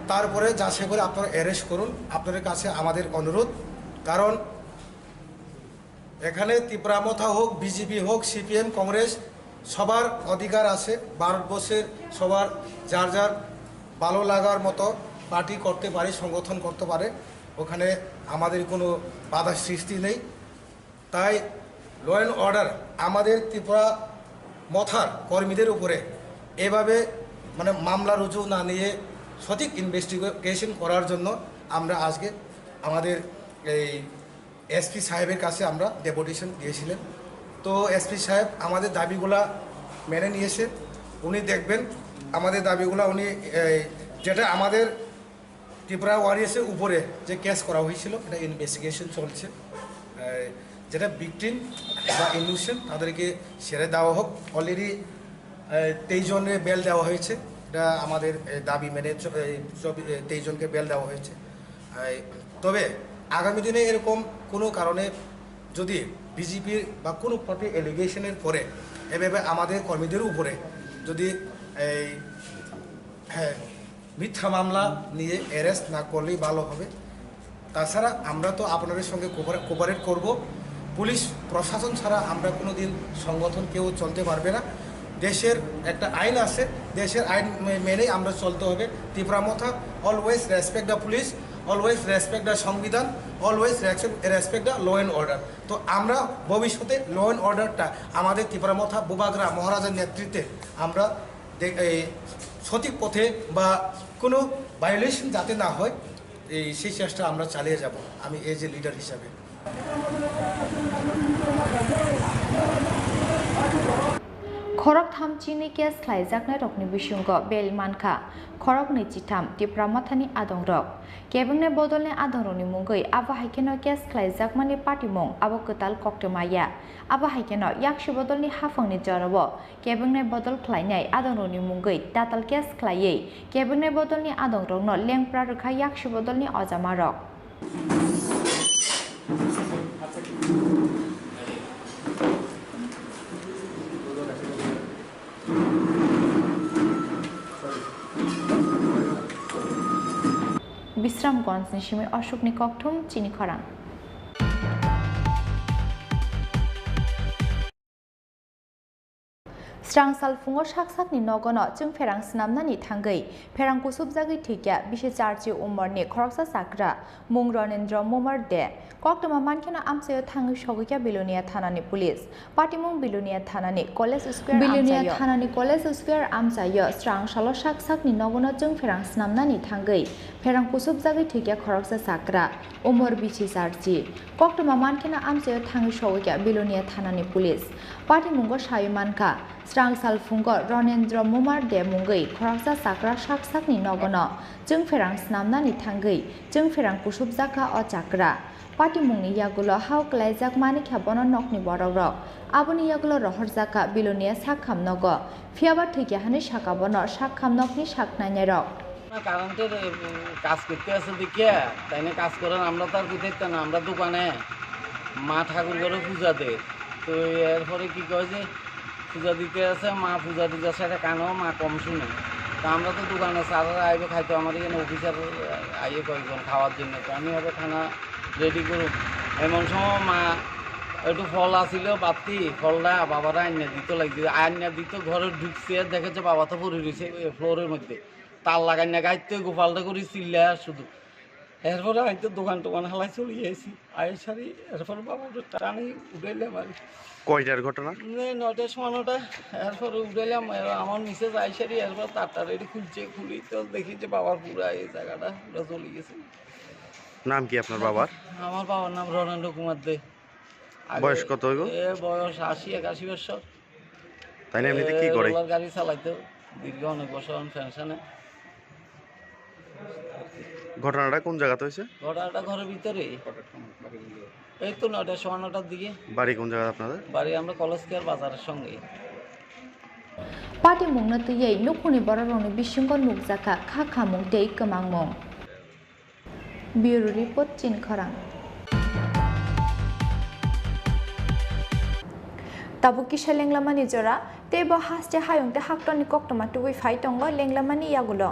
তারপরে যাচাই করে আপনারা অ্যারেস্ট করুন। আপনাদের কাছে আমাদের অনুরোধ, কারণ এখানে তিপ্রা মথা হোক, বিজেপি হোক, সিপিএম, কংগ্রেস, সবার অধিকার আছে। ভারতবর্ষের সবার যার যার ভালো লাগার মতো পার্টি করতে পারে, সংগঠন করতে পারে, ওখানে আমাদের কোনো বাধা সৃষ্টি নেই। তাই ল অ্যান্ড অর্ডার আমাদের ত্রিপুরা মথার কর্মীদের উপরে এভাবে মানে মামলা রুজু না নিয়ে সঠিক ইনভেস্টিগেশন করার জন্য আমরা আজকে আমাদের এই এসপি সাহেবের কাছে আমরা ডেপুটেশন দিয়েছিলেন। তো এসপি সাহেব আমাদের দাবিগুলা মেনে নিয়েছে, উনি দেখবেন আমাদের দাবিগুলা। উনি এই, যেটা আমাদের ত্রিপুরা ওয়ারিয়ার্সের উপরে যে কেস করা হয়েছিল, এটা ইনভেস্টিগেশন চলছে। এই, যেটা ভিকটিম বা ইনোসেন্ট, তাদেরকে ছেড়ে দেওয়া হোক। অলরেডি তেইশ জনের বেল দেওয়া হয়েছে, এটা আমাদের এই, দাবি মেনে চ- এই, চব্বি- এই, তেইশ জনকে বেল দেওয়া হয়েছে। এই, তবে আগামী দিনে এরকম কোনো কারণে যদি বিজেপির বা কোনো পার্টির অ্যালিগেশনের পরে এভাবে আমাদের কর্মীদের উপরে যদি এই, হ্যাঁ, মিথ্যা মামলা নিয়ে অ্যারেস্ট না করলেই ভালো হবে। তাছাড়া আমরা তো আপনাদের সঙ্গে কোপারে- কোপারেট করব। পুলিশ প্রশাসন ছাড়া আমরা কোনো দিন সংগঠন কেউ চলতে পারবে না। দেশের একটা আইন আছে, দেশের আইন মে- মেনেই আমরা চলতে হবে। তিপ্রা মথা, always respect the police, always respect the সংবিধান, always respect the law and order। তো আমরা ভবিষ্যতে ল অ্যান্ড অর্ডারটা আমাদের তিপ্রা মথা বুবাগ্রা মহারাজার নেতৃত্বে আমরা দে- এই সঠিক পথে বা কোনো ভায়োলেশন যাতে না হয়, এই সেই চেষ্টা আমরা চালিয়ে যাব, আমি এজ এ লিডার হিসাবে। Khorok tham chini case khlaijaknai rokni bisingo bail mankha khoroknwi chitham Tipra Mothani adongrok. Kebengni bodolni adongrokni mungwi abo hai kheno case khlaijakmani patimung abo kwtal koktwma ya. Abo hai kheno yaksi bodolni haphangni jorao kebengni bodol khlainai adongrokni mungwi tatal case khlaiwi kebengni bodolni adongrokno lengpra rwkha yaksi bodolni ojamarok. Bisramganjni simi Ashokni kokthum chini khorang. Srang sal phungo sak sakni nogono chwng pherang snamnani thangwi pherang kusubjagwi thwikya bisi charchi umorni khoroksa chakra mung Ronendra Momar de. Koktwma mankheno amchaio thangwi sogwikya Bilonia thanani police. Patimung Bilonia thanani College Square Bilonia amchaio. Thanani College Square amchaio srang salo sak sakni nogono chwng pherang snamnani thangwi pherang kusubjagwi thwikya khoroksa chakra umor bisi charchi. Koktwma mankheno amchaio thangwi sogwikya Bilonia thanani police. Patimungo sawi mankha, srang sal phungo Ronendra Mumar de mungwi khoroksa chakra sak sakni nogono chwngpherang snamnani thangwi chwngpherang kusupjakha o chakra. Patimungni yagulo hao kwlaijak manikha bono nokni borokrok. Aboni yagulo rohorjakha Bilonia sakham nogo. Phiyaba thwikha hwnwi sakha bono sakham nokni saknainairok. না, কারেন্টের, উম, কাজ করতে আছে দেখিয়া, তাই না কাজ করেন, আমরা তো আর কোথায় না, আমরা দোকানে মা ঠাকুর ঘরে পূজা দেয়। তো এরপরে কি কয় যে পূজা দিতে আছে, মা পূজা টুজা সেটা কানেও মা কম শুনে। তো আমরা তো দোকানে স্যাররা আইবে খাইতো, আমার এখানে অফিসার আইয়ে কয়েকজন খাওয়ার জন্য। তো আমি হবে খানা রেডি করুন। এমন সময় মা একটু ফল আসিল, বাপ্তি, ফলটা বাবারা আইনা দিত লাগছে। আইনা দিত, ঘরে ঢুকছে, দেখে যে বাবা তো পড়ে রয়েছে ফ্লোরের মধ্যে। তার লাগাই না গাইতে গোপালটা করি চিল্লায় শুধু। এরপরে আমি তো দোকান টোকান হালাই চলে গেছি। আইসারি এরপর বাবুর টানি উঠাইলাম আর কি। কয়টার ঘটনা? এই নয়টার সময় নটা। এরপরে উঠাইলাম, এর-, আমার মিসেস আইসারি এরপর তারটা রেডি খুলছে, খুলি তো দেখি যে বাবার পুরা এই জায়গাটা পুরা চলে গেছে। নাম কি আপনার বাবার? আমার বাবার নাম রণেন্দ্র কুমার দে। আগে বয়স কত হইব? এ বয়স আশি একাশি বছর। তাই না, এমনিতে কি এ করে? রোলার গাড়ি চালাইতো, দীর্ঘ অনেক বছর পেনশনে। ঘটনাটা কোন জায়গাতে হয়েছে? ঘটনাটা ঘরের ভিতরে। এই তো নয়টা, সোয়া নয়টার দিকে। বাড়ি কোন জায়গায় আপনাদের? বাড়ি আমরা কলেজ স্কোয়ার বাজারের সঙ্গে। Patimungno twiwi nukhungni borokrokni bisingo nukjakha kha khamung tei kwmangmung. Bureau Report, Chini Khorang. Tabuk kisa lenglamani jora, tei bo haste hayung tei haktorni koktwma tubui phai tongo lenglamani yagulo.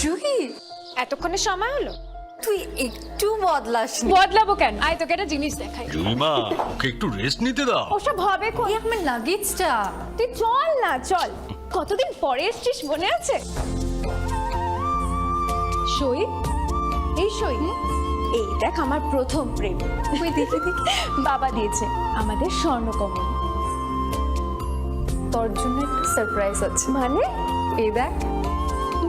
Juhi, এতক্ষণে সময় হলো? তুই একটু বদলাসনি। বদলাবো কেন? আয়, তোকে একটা জিনিস দেখাই। জুইমা, ওকে একটু রেস্ট নিতে দাও। ওসব হবে কোন? এই আমার লাগেজটা। তুই চল না, চল। কতদিন পরে এসছিস, মনে আছে? সই, এই সই। এই দেখ, আমার প্রথম প্রেম। ওই দেখি, দেখি। বাবা দিয়েছে আমাদের স্বর্ণকমল। তোর জন্য একটা সারপ্রাইজ আছে। মানে? এই দেখ।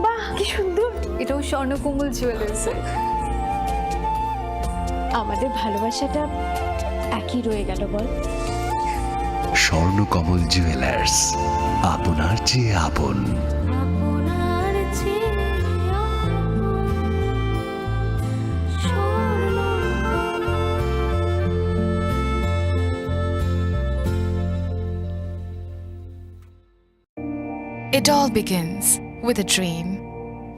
বাহ, কি সুন্দর। এটাও স্বর্ণকমল জুয়েলার্সের। আমাদের ভালোবাসাটা একই রয়ে গেল, বল? স্বর্ণকমল জুয়েলার্স, আপনার চেয়ে আপন। It all begins with a dream,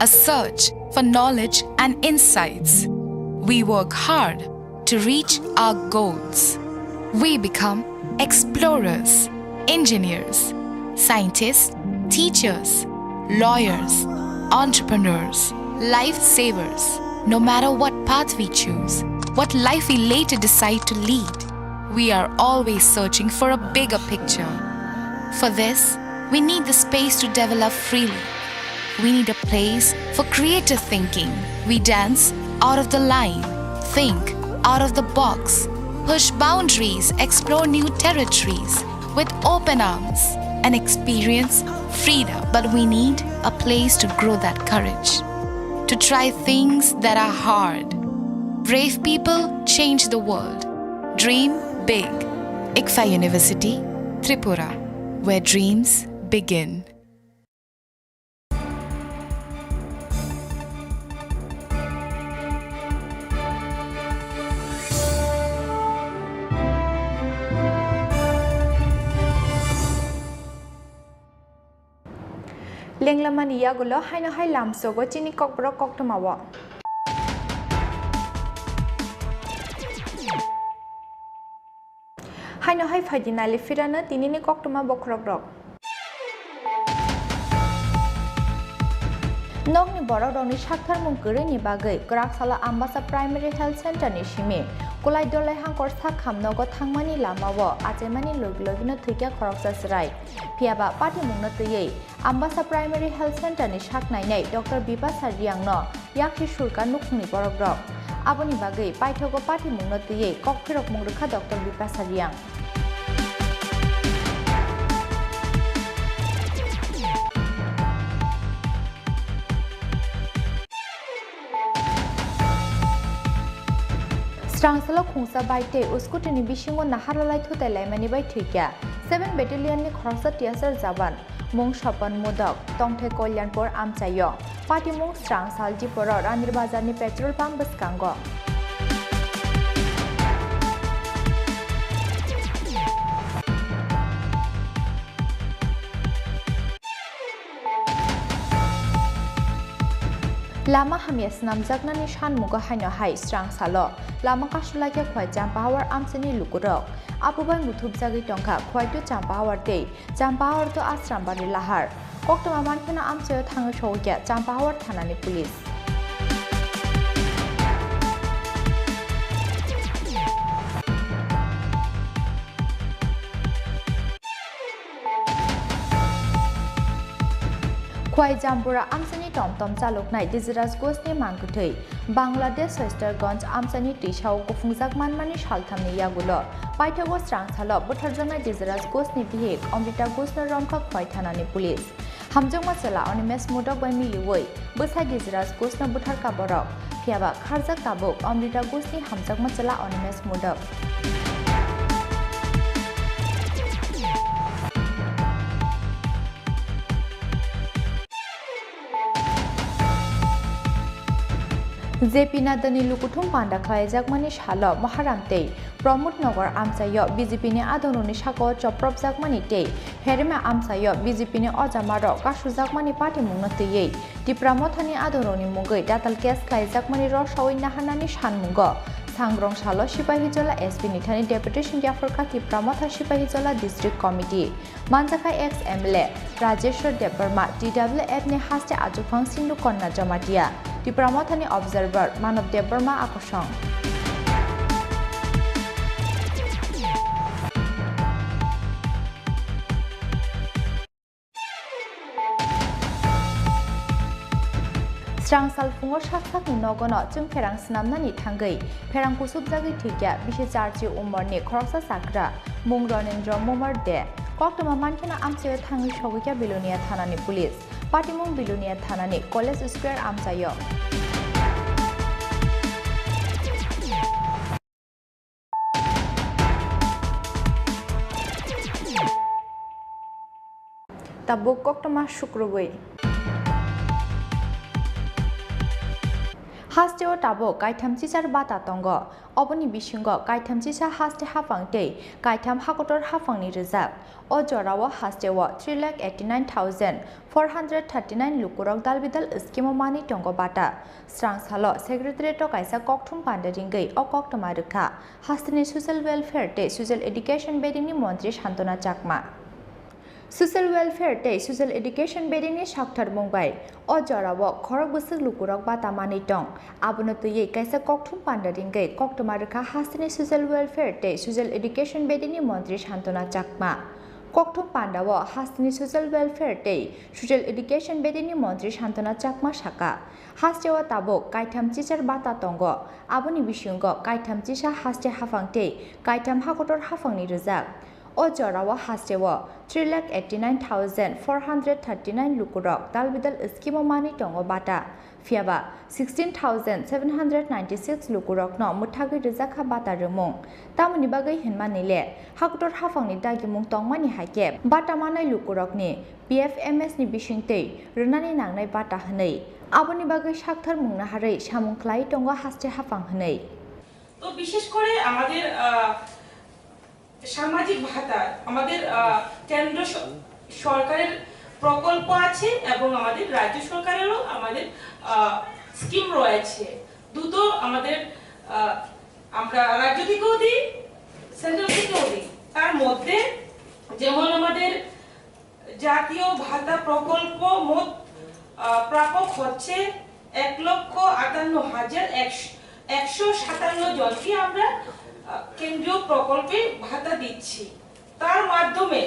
a search for knowledge and insights. We work hard to reach our goals. We become explorers, engineers, scientists, teachers, lawyers, entrepreneurs, lifesavers. No matter what path we choose, what life we later decide to lead, we are always searching for a bigger picture. For this, we need the space to develop freely. We need a place for creative thinking. We dance out of the line, think out of the box, push boundaries, explore new territories with open arms, and experience freedom. But we need a place to grow that courage, to try things that are hard. Brave people change the world. Dream big. ICFAI University, Tripura, where dreams begin. Lenglamani yagulo haino hai lamsogo chini kokborok koktwmao. Haino hai phaidi nali phirano tinini koktwma bokhorokrok. Nokni borokrokni saktharmung kwrwini bagwi kwraksalo Ambasa Primary Health Center ni simi Kwlai Dolai Hangkor sak kham nogo thangmani lamao achaimani logi logino thwikha khoroksa chwrai. Phiyaba patimungno twiwi Ambasa Primary Health Center ni sak nainai Doctor Bipasa Riang no yaksi surka nukhungni borokrok. Aboni bagwi paithogo patimungno twiwi kok phirokmung rwkha Doctor Bipasa Riang. Srangsalo khungsa bike tei scooty ni bisingo naharlalai thutai laimani bai thwikha seven Battalion ni khoroksa T S R jawan, mung Sopan Mudok, tongthai Kalyanpur amchaio. Patimung Srangsal Diporo Randir Bazar ni petrol pump bwskango. Lama hamya swnamjaknani sanmugo haino hai Srangsalo lama kasulaikha Khwai Champahawar amchaini lukurok. Abo bai muthubjagwi tongkha Khwai to Champahawar tei Champahawar to Asrambari lahar. Koktwma mankheno amchaio thangwi sogwikha Champahawar thanani police. Khwai Jambura amchaini tomtom chaloknai Dijiraj Ghoshni mangkwthwi Bangladesh Soisterganj amchaini twisao kuphungjak manmani salthamni yagulo paithago Srangsalo butharjaknai Dijiraj Ghoshni bihik Amrita Ghoshno romkha Khwai thanani police. Hamjakma chwla Animesh Mudok bai miliwi bwsai Dijiraj Ghoshno butharkha borok. Phiyaba kharjak tabuk Amrita Ghoshni hamjakma chwla Animesh Mudok. J P Nadani lukuthum panda khlaijakmani salo Maharam tei Pramod Nagar amchaio B J P ni adongrokni sakao chopropjakmani tei Herima amchaio B J P ni ojamarok kasujakmani patimungno twiwi Tipra Mothani adongrokni mungwi datal case khlaijakmani rwsaui naharnani sanmungo Sangrong salo Sipahijola S P ni thani deputation yapharkha Tipra Motha Sipahijola District Committee. Manjakha ex M L A Rajeshwar Debbarma, T W F ni haste achuphang Sindhu Kanya Jamatia, Tipra Mothani observer Manav Debbarma akosong. Srang salphungo sak sakni nogono chwng pherang swnamnani thangwi pherang kusubjagwi thwikya bisi charchi umorni khoroksa chakra, mung Ronendra Momar de. Koktwma mankheno amchaio thangwi sogwikya Belonia thanani police. Patimung Belonia thanani College Square amchaio. Tabuk koktwma sukrubwi. Hasteo tabuk kaitham chichar bata tongo. Oboni bisingo kaitham chisa haste haphang tei kaitham hakotor haphangni rwjak. O jorao hasteo three lakh eighty nine thousand four hundred thirty nine lukurok dalbidal scheme-o manwi tongo bata. Srang salo Secretariat-o kaisa kokthum panda ringwi o koktwma rwkha hasteni Social Welfare tei Social Education bedingni montri Santona Chakma. Social Welfare tei Social Education bedingni saktharmung bai o jorao khorok bwswk lukurok bata manwi tong. Abono twiwi kaisa kokthum panda ringwi koktwma rwkha hasteni Social Welfare tei Social Education bedingni montri Santona Chakma. Kokthum pandao hasteni Social Welfare tei Social Education bedingni montri Santona Chakma saka, hasteo tabuk kaitham chichar bata tongo, aboni bisingo kaitham chisa haste haphang tei kaitham hakotor haphangni rwjak. O jorao hasteo three lakh eighty nine thousand four hundred thirty nine lukurok dalbidal scheme-o manwi tongo bata. Phiyaba sixteen thousand seven hundred ninety six lukurokno mwthagwi rwjakha bata rwmung. Tamoni bagwi hinmani le, hakotor haphangni dagimung tongmani hai khe bata manai lukurokni P F M S ni bisingtwi rwnani nangnai bata hwnwi. Aboni bagwi saktharmung naharwi samung khlai tongo haste haphang hwnwi. তো বিশেষ করে আমাদের, আহ, সামাজিক ভাতা, আমাদের, আহ, কেন্দ্র স-, সরকারের প্রকল্প আছে এবং আমাদের রাজ্য সরকারেরও আমাদের, আহ, স্কিম রয়েছে। দুটো আমাদের, আহ, আমরা রাজ্য থেকেও দিই, সেন্ট্রাল থেকেও দিই। তার মধ্যে যেমন আমাদের জাতীয় ভাতা প্রকল্প মোট, আহ, প্রাপক হচ্ছে এক লক্ষ আটান্ন হাজার একশো, একশো সাতান্ন জনকে আমরা আহ, কেন্দ্রীয় প্রকল্পে ভাতা দিচ্ছি। তার মাধ্যমে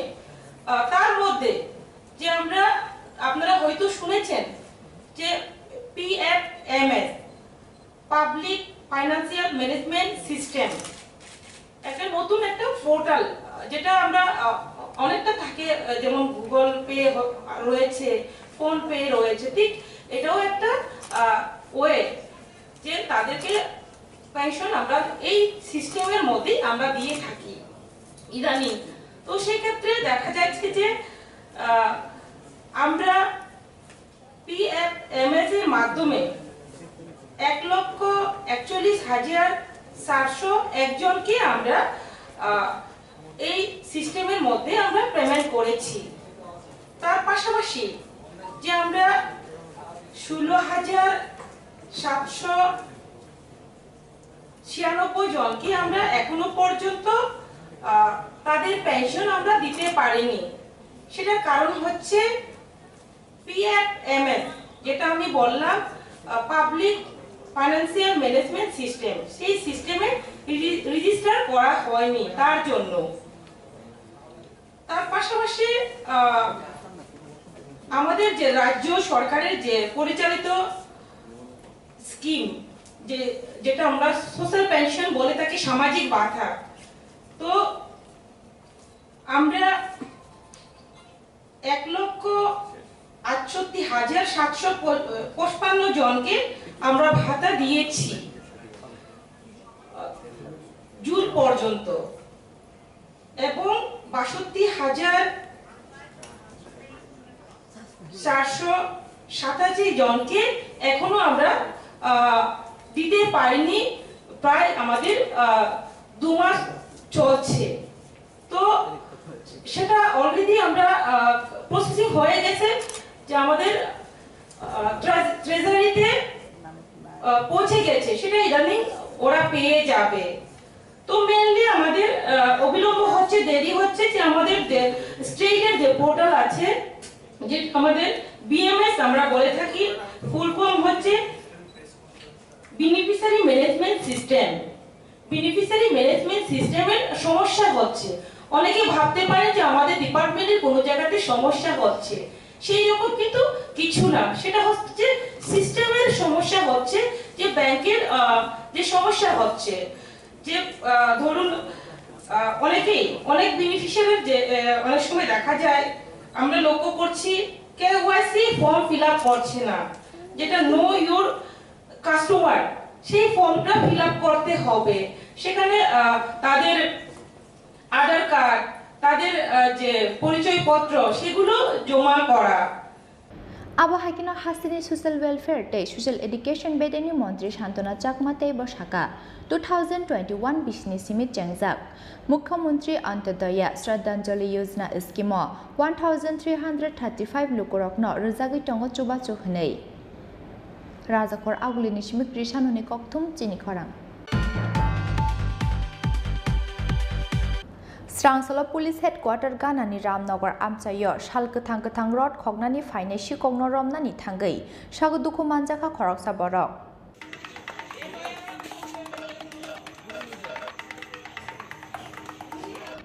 আহ, তার মধ্যে যে আমরা, আপনারা হয়তো শুনেছেন যে PFMS, public financial management system, একটা নতুন একটা পোর্টাল, যেটা আমরা আহ, অনেকটা থাকে, আহ, যেমন গুগল পে রয়েছে, ফোন পে রয়েছে, ঠিক এটাও একটা ওয়ে যে তাদেরকে পেনশন আমরা এই সিস্টেমের মধ্যেই আমরা দিয়ে থাকি ইদানিং। তো সেক্ষেত্রে দেখা যাচ্ছে যে আহ, আমরা পিএফএমএস এর মাধ্যমে এক লক্ষ একচল্লিশ হাজার চারশো একজনকে আমরা আহ, এই সিস্টেমের মধ্যে আমরা পেমেন্ট করেছি। তার পাশাপাশি যে আমরা ষোলো হাজার সাতশো ছিয়ানব্বই জনকে আমরা এখনো পর্যন্ত আহ, তাদের পেনশন আমরা দিতে পারিনি। সেটার কারণ হচ্ছে পিএফএমএস, যেটা আমি বললাম, পাবলিক ফাইন্যান্সিয়াল ম্যানেজমেন্ট সিস্টেম, সেই সিস্টেমে রেজিস্টার করা হয়নি, তার জন্য। তার পাশাপাশি আহ, আমাদের যে রাজ্য সরকারের যে পরিচালিত স্কিম, যে যেটা আমরা সোশ্যাল পেনশন বলে থাকি, সামাজিক ভাতা, তো আমরা এক লক্ষ আটষট্টি হাজার সাতশো পঁচপান্ন জনকে আমরা ভাতা দিয়েছি জুন পর্যন্ত, এবং বাষট্টি হাজার চারশো সাতাশি জনকে এখনো আমরা আহ, দিতে পারিনি। প্রায় আমাদের আহ, দু মাস চলছে। তো সেটা অলরেডি আমরা প্রসেসিং হয়ে গেছে, যে আমাদের ট্রেজারিতে পৌঁছে গেছে, সেটা ইদানিং ওরা পেয়ে যাবে। তো মেনলি আমাদের আহ, অবিলম্ব হচ্ছে, দেরি হচ্ছে যে আমাদের যে স্টেটের যে পোর্টাল আছে, যে আমাদের বিএমএস আমরা বলে থাকি, ফুল ফর্ম হচ্ছে beneficiary management system. Beneficiary management সিস্টেমের সমস্যা হচ্ছে। অনেকে ভাবতে পারেন যে আমাদের ডিপার্টমেন্টের কোনো জায়গাতে সমস্যা হচ্ছে, সেই রকম কিন্তু কিছু না। সেটা হচ্ছে সিস্টেমের সমস্যা হচ্ছে, যে ব্যাংকের আহ, যে সমস্যা হচ্ছে, যে আহ, ধরুন আহ, অনেকেই, অনেক বেনিফিশিয়ারির যে আহ, অনেক সময় দেখা যায়, আমরা লক্ষ্য করছি কেওয়াইসি ফর্ম ফিল আপ করছে না, যেটা নো ইউর কাস্টমার, সেই ফর্মটা ফিল আপ করতে হবে। সেখানে আহ, তাদের আধার কার্ড, তাদের আহ, যে পরিচয়পত্র, সেগুলো জমা করা। Abo hai kheno hasteni Social Welfare tei Social Education bedeni montri Santona Chakma tei bo saka, two thousand twenty-one bisini simi chengjak Mukhyamantri Antyodaya Shraddhanjali Yojana scheme-o one thousand three hundred thirty-five lukurokno rwjagwi tongo chubachu hwnwi. Rajakhor Agulini simi Krishanoni kokthum chini khorang. Srangsalo Police Headquarter ganani Ramnagar amchaio sal kwthang kwthang rot khoknani phainai sikokno romnani thangwi sago dukhu manjakha khoroksa borok.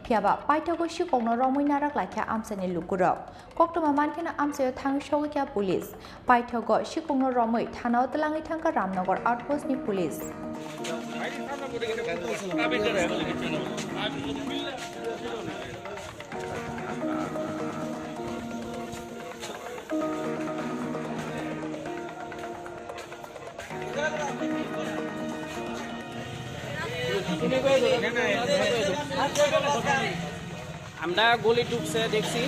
Phiyaba paithago sikokno romwi narak laikha amchaini lukurok. Koktwma mankheno amchaio thangwi sogwi kha police. Paithago sikokno romwi thanao twlangwi thangkha Ramnagar Outpost ni police. আমরা গলি ঢুকছে দেখছি,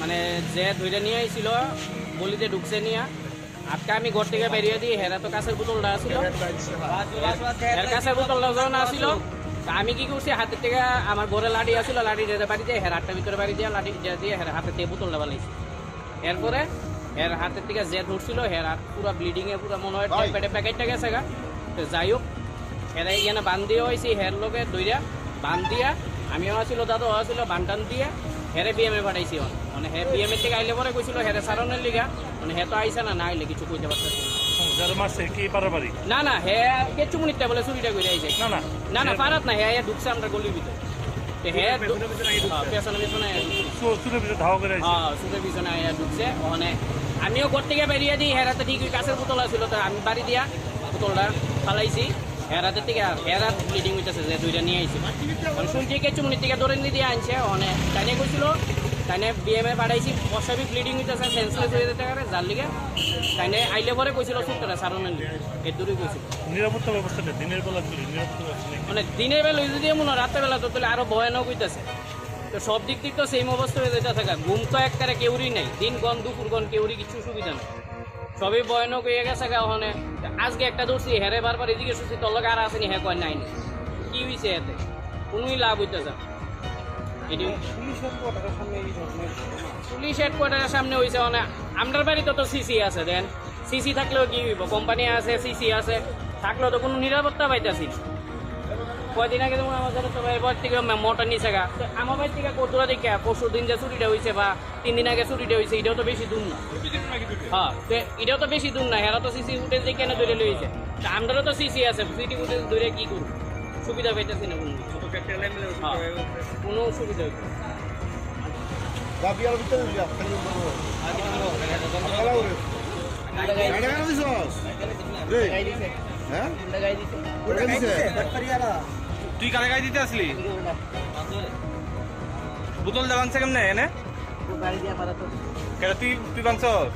মানে যে ধরে নিয়ে আইছিল গলিতে ঢুকছে নিয়ে। আজকে আমি ঘর থেকে বেরিয়ে দিই, হেরা তো কাছের বোতলটা আছিল। এর কাছের বোতলটা যখন আছিল, তা আমি কি করছি, হাতের থেকে আমার ঘরে লাঠি আছিল, লাঠি দিয়ে বাড়ি দিয়ে, হেরা আটটা ভিতরে বাড়ি দিয়ে, লাঠি দিয়ে দিয়ে হেরা হাতের থেকে বোতলটা বানাইছি। এরপরে এর হাতের থেকে যে ধরছিল, হের হাত পুরো ব্লিডিং এ পুরো মনে হয় ভাই। টেপে টেপে কেটে গেছে গা। তো যাই হোক, এরা এখানে বান দিয়ে হয়েছি, হের লোকে দইরা বান দিয়া, আমিও আছিল, দাদাও আছিল, বান টান দিয়ে হেরে বিএমএ পাঠাইছি। অন মানে হে বিএমএ থেকে আইলে পরে কইছিল হেরে সারানোর লিগা, মানে হে তো আইছে না, না আইলে কিছু কইতে পারতেছে না। যারা মারছে কি পাড়ার বাড়ি? না, না, হে কিচ্ছু মনে হয় বলে চুরিটা করে আইছে। না, না। না, না, হে পাড়াত না, হে আইয়া ঢুকছে আমরা গলির ভিতরে। তে হে ঢু-, পেছনে পেছনে আইয়া ঢুকছে। হ্যাঁ, পেছনে পেছনে আইয়া ঢুকছে। চু-, চুরির ভিতরে ধাওয়া করে আইছে। হ্যাঁ, চুরির পিছনে আইয়া ঢুকছে। ওখানে আমিও ঘর থেকে বেরিয়ে দিই, হেরাতে ঠিক ওই কাছের বোতল আছিল, তো আমি বাড়ি দিয়া বোতলটা ফালাইছি। হেরাতে ঠিক আর হেরা ব্লিডিং হইতেছে যে দুইটা নিয়ে আইছে। আমি শুনছি কিচ্ছু মনে থেকে ধরে নিয়ে দিয়ে আনছে, ওখানে তাইনে কইছিল, তাইনে বিএমএ পাঠাইছি, অস্বাভাবিক ব্লিডিং হইতেছে, সেন্সলেস হয়ে যেতে পারে, যার লিগে তাইনে আইলে পরে কইছিল সুতরা সারণে নিয়ে। এর দূরে কইছিল। নিরাপত্তা ব্যবস্থা নেই, দিনের বেলা চুরি, নিরাপত্তা ব্যবস্থা নেই। মানে দিনের বেলা যদি এমন হয়, রাতের বেলা তো তাহলে আরো ভয়ানক হইতাছে। তো সব দিক থেকে তো সেম অবস্থা হয়ে যেতে থাকে। ঘুম তো একবারে কেউরই নাই, দিন গন দুপুর গন কেউরই কিছু সুবিধা নেই, সবই ভয়ানক হয়ে গেছে গা ওখানে। আজকে একটা ধরছি, হেরে বারবার এদিকে শুনছি, তোর লগে আর আসেনি, হ্যাঁ কয় নাই নি। কি হইছে এতে? কোনোই লাভ হইতেছে না। এটি পুলিশ হেডকোয়ার্টারের সামনে এই ধরনের ঘটনা। পুলিশ হেডকোয়ার্টারের সামনে হইছে, মানে, আমরার বাড়িতে তো সিসি আছে, দেন সিসি থাকলেও কি হইব? কোম্পানি আছে, সিসি আছে, থাকলেও তো কোনো নিরাপত্তা পাইতাছি না। কয়দিন আগে যেমন আমার সাথে সবাই বাড়ি থেকে মে-, মোটর নিছে গা, তো আমার বাড়ি থেকে কতটা দেখে পরশু দিন যে চুরিটা হইছে বা তিন দিন আগে চুরিটা হইছে, এটাও তো বেশি দূর না। হ্যাঁ, তো এটাও তো বেশি দূর না, এরা তো সিসি ফুটেজ দেখে না ধরে লইছে। তা আমরারও তো সিসি আছে, সিসি ফুটেজ ধরে কি করবো? সুবিধা পাইতেছি না কোনো কিছু। হ্যাঁ, কোনো সুবিধা হইতো না। গাড়ি কেন দিছস? রে, হ্যাঁ? ওটা দিছে? তুই কারে গাড়ি দিতে আসলি? বোতল দে ভাঙছে কেমনে এনে? কেন তুই, তুই ভাঙছস?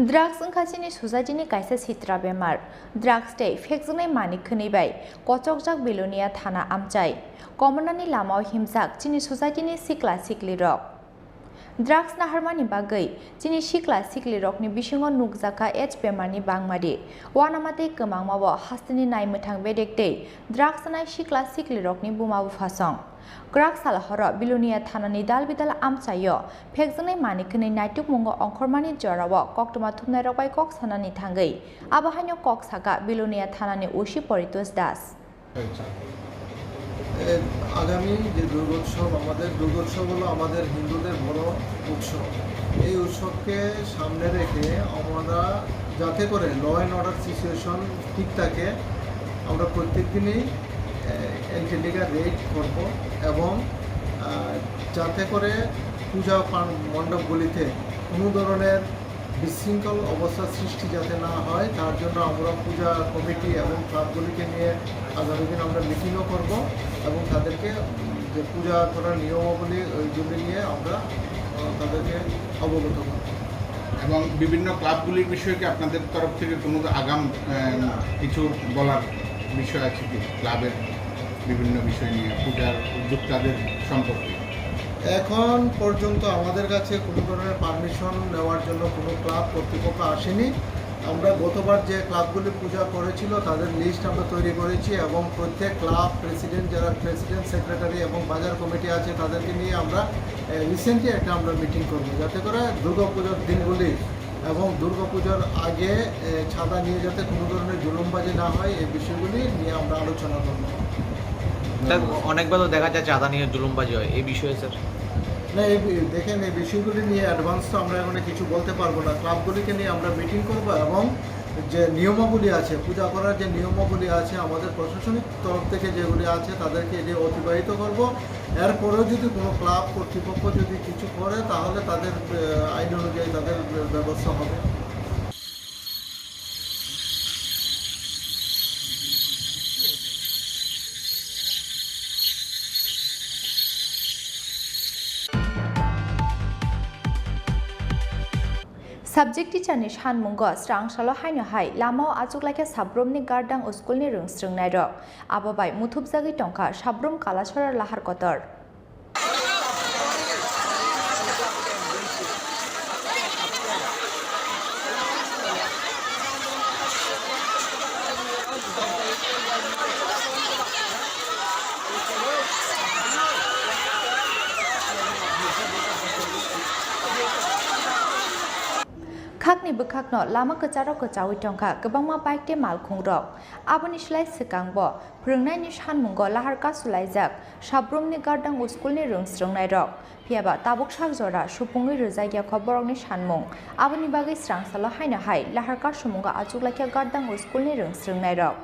Drugs wngkha chini society ni kaisa sitra bemar. Drugs tei phekjaknai manwi khwnwi bai kochokjak Belonia thana amchai. Komonani lamao himjak chini society ni sikla sikli rok. Drugs naharmani bagwi chini sikla sikli rokni bisingo nukjakha AIDS bemarni bangmari. Uanama tei kwmangmao hasteni naimwthang bedek tei drugs nai sikla sikli rokni buma buphasong. Kwrak sal horo Belonia thanani dal bidal amchaio phekjaknai manwi khwnwi naitukmungo ongkhormani jorao koktwma thumnairok bai kok sanani thangwi abo haino kok saka Belonia thanani O C Poritosh Das. এ, আগামী যে দুর্গোৎসব, আমাদের দুর্গোৎসব হলো আমাদের হিন্দুদের বড় উৎসব। এই উৎসবকে সামনে রেখে আমরা যাতে করে ল অ্যান্ড অর্ডার সিচুয়েশন ঠিক থাকে, আমরা প্রত্যেক দিনই, এ, এন্ট্রি লিগার রেড করব এবং, আ, যাতে করে পূজা পান-, মণ্ডপগুলিতে কোনো ধরনের বিশৃঙ্খল অবস্থা সৃষ্টি যাতে না হয়, তার জন্য আমরা পূজা কমিটি এবং ক্লাবগুলিকে নিয়ে আগামী দিন আমরা মিটিংও করব এবং তাদেরকে, উম, যে পূজা করার নিয়মাবলী, ওইগুলি নিয়ে আমরা, আহ, তাদেরকে অবগত করব। এবং বিভিন্ন ক্লাবগুলির বিষয়ে কি আপনাদের তরফ থেকে কোনো আগাম, আহ, কিছু বলার বিষয় আছে কি ক্লাবের বিভিন্ন বিষয় নিয়ে, পূজার উদ্যোক্তাদের সম্পর্কে? এখন পর্যন্ত আমাদের কাছে কোনো ধরনের পারমিশন নেওয়ার জন্য কোনো ক্লাব কর্তৃপক্ষ আসেনি। আমরা গতবার যে ক্লাবগুলি পূজা করেছিল, তাদের লিস্ট আমরা তৈরি করেছি এবং প্রত্যেক ক্লাব প্রেসিডেন্ট, যারা প্রেসিডেন্ট, সেক্রেটারি এবং বাজার কমিটি আছে, তাদেরকে নিয়ে আমরা, এ, রিসেন্টলি একটা আমরা মিটিং করব, যাতে করে দুর্গাপুজোর দিনগুলি এবং দুর্গাপুজোর আগে, এ, চাঁদা নিয়ে যাতে কোনো ধরনের জুলুমবাজি না হয়, এই বিষয়গুলি নিয়ে আমরা আলোচনা করব। স্যার, অনেকবার তো দেখা যায় চাঁদা নিয়ে জুলুমবাজি হয়, এই বিষয়ে স্যার? না, এই বি-, দেখেন, এই বিষয়গুলি নিয়ে অ্যাডভান্স তো আমরা এখন কিছু বলতে পারবো না। ক্লাবগুলিকে নিয়ে আমরা মিটিং করব এবং যে নিয়মাবলী আছে, পূজা করার যে নিয়মাবলী আছে, আমাদের প্রশাসনিক তরফ থেকে যেগুলি আছে, তাদেরকে এটি অতিবাহিত করব। এরপরেও যদি কোনো ক্লাব কর্তৃপক্ষ যদি কিছু করে, তাহলে তাদের, আহ, আইন অনুযায়ী তাদের ব্যবস্থা হবে। Subject teacher ni sanmungo srang salo haino hai lamao achuklaikha sabrumni gardang school ni rwngsrwngnairok. Abo bai muthubjagwi tongkha sabrum Kalasora lahar kotor. Hakni bwkhakno lama kwcharo kwchaui tongkha kwbangma bike tei malkhungrok. Aboni slai swkangbo phwrwngnaini sanmungo lahar kasulaijak Sabrumni Gardang Schoolni rwngsrwngnairok. Phiyaba tabuk sak jora supungwi rwjakya kho borokni sanmung. Aboni bagwi swrangsalo haino hai lahar kasumungo achuklaikha Gardang Schoolni rwngsrwngnairok.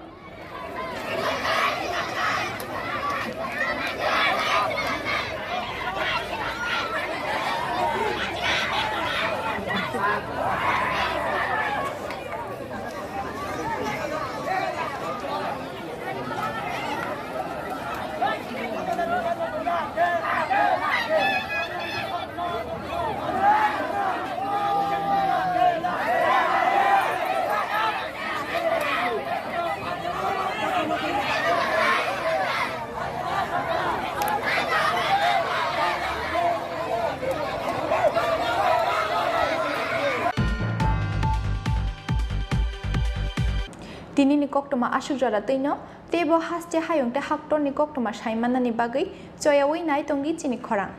Tinini koktwma aswk jora twino, teibo haste hayung tei haktorni koktwma saimanani bagwi choyaui nai tongdi chini khorang.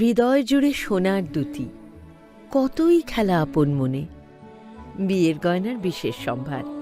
হৃদয় জুড়ে সোনার দুতি, কতই খেলা আপন মনে। বিয়ের গয়নার বিশেষ সম্ভার।